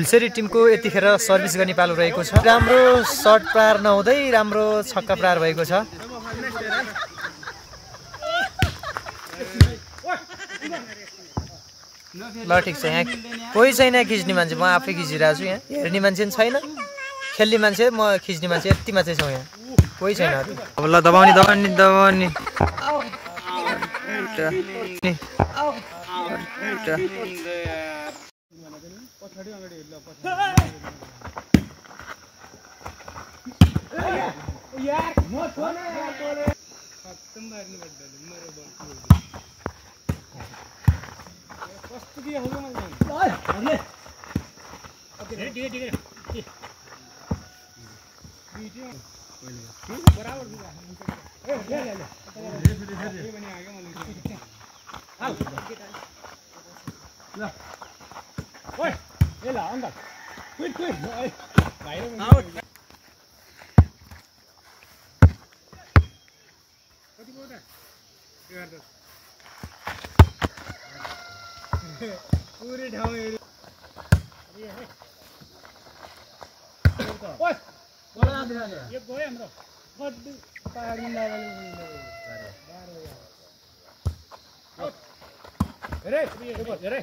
झुलसेरी टिमको यतिखेर सर्भिस गर्ने पालो रहेको छ। राम्रो सर्ट प्रहार नहुँदै राम्रो छक्का प्रहार भएको छ। ल ठिक छ, यहाँ कोही छैन खिच्ने मान्छे, म आफै खिचिरहेको छु। यहाँ हेर्ने मान्छे पनि छैन, खेल्ने मान्छे, म खिच्ने मान्छे, यतिमा चाहिँ छौँ। यहाँ कोही छैन। अब ल दबाउने दबाउने दबाउने पूरे ठाउँ यो गयो हाम्रो बड्डी पहाडी हेरे हेरे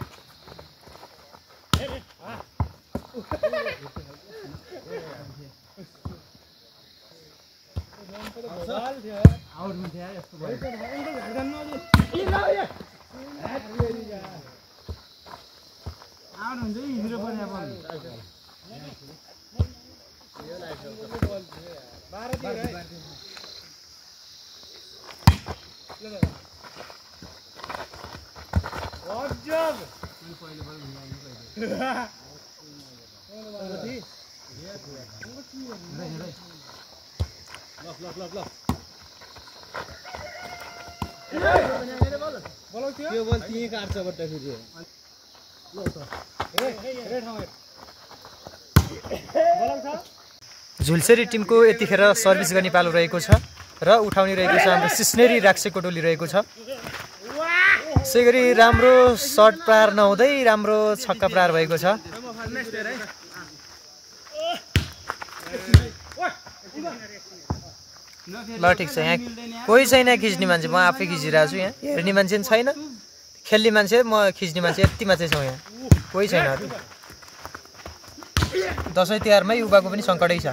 झुलसेरी टिमको यतिखेर सर्भिस गर्ने पालो रहेको छ र उठाउने रहेको छ हाम्रो सिस्नेरी राक्षेको टोली रहेको छ। यसै गरी राम्रो सर्ट प्रहार नहुँदै राम्रो छक्का प्रहार भएको छ। ल ठिक छ, यहाँ कोही छैन खिच्ने मान्छे, म आफै खिचिरहेको छु। यहाँ हेर्ने मान्छे पनि छैन, खेल्ने मान्छे, म खिच्ने मान्छे, यतिमा चाहिँ छौँ। यहाँ कोही छैन। दसैँ तिहारमै युवाको पनि सङ्कटै छ।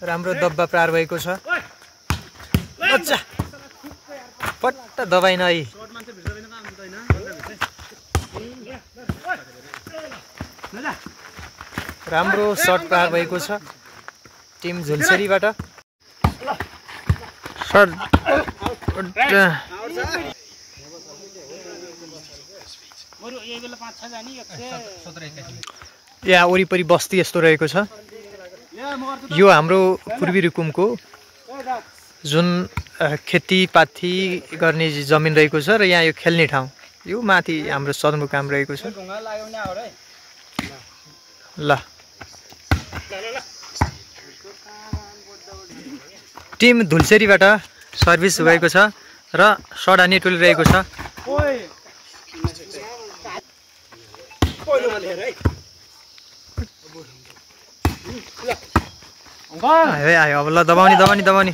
राम्रो दब्बा प्रहार भएको छ। अच्छा पट्ट दबाई नै राम्रो सर्ट प्रहार भएको छ टिम झुलसेरीबाट। यहाँ वरिपरि बस्ती यस्तो रहेको छ। यो हाम्रो पूर्वी रुकुमको जुन खेतीपाती गर्ने जमिन रहेको छ र यहाँ यो खेल्ने ठाउँ, यो माथि हाम्रो सदरमुकाम रहेको छ। ल टिम झुलसेरीबाट सर्भिस भएको छ र सडानी टोली रहेको छ। आयो अब ल दबाउने दबाउने दबाउने